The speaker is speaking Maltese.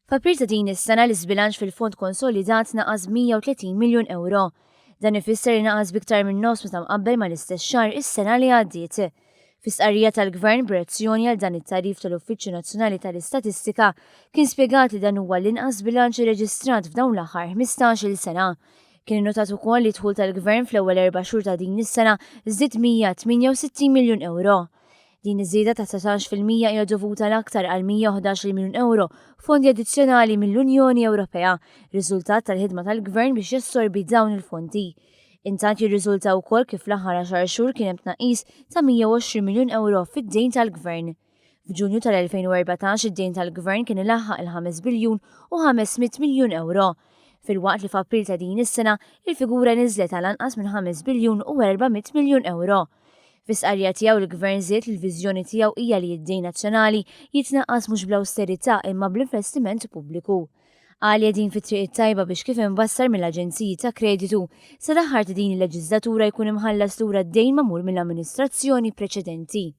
F'April ta' din is-sena l-iżbilanċ fil-fond konsolidat naqas b'130 miljun ewro. Dan ifisser li naqas b'iktar minn nofs meta mqabbel mal-istess xahar is-sena li għaddiet. Fi stqarrija tal-Gvern b'reazzjoni għal dan it-tagħrif tal-Uffiċċju Nazzjonali tal-Istatistika kien spjegat li dan huwa l-inqas żbilanċ irreġistrat f'dawn l-aħħar 15-il sena. Kien innotat ukoll li d-dħul tal-Gvern fl-ewwel erba' xhur ta' din is-sena żdied 168 miljun ewro. Din iż-żieda ta' 19% hija dovuta l-aktar għal 111-il miljun ewro fondi addizzjonali mill-Unjoni Ewropea, riżultat tal-ħidma tal-Gvern biex jassorbi dawn il-fondi. Intant jirriżulta wkoll kif fl-aħħar għaxar xhur kien hemm tnaqqis ta' 120 miljun ewro fid-dejn tal-Gvern. F'Ġunju tal-2014 id-dejn tal-Gvern kien ilaħħaq il-5 biljun u 500 miljun ewro, filwaqt li f'April ta' din is-sena il-figura niżlet għal anqas minn 5 biljun u 400 miljun ewro. Fi stqarrija tiegħu l-Gvern żied li l-viżjoni tiegħu hija li d-dejn nazzjonali jitnaqqas mhux bl-awsterità imma bl-investiment pubbliku. Qal li qegħdin fit-triq it-tajba biex kif imbassar mill-aġenziji ta' kreditu, sal-aħħar ta' din il-leġiżlatura jkun imħallas lura d-dejn magħmul mill-amministrazzjoni preċedenti.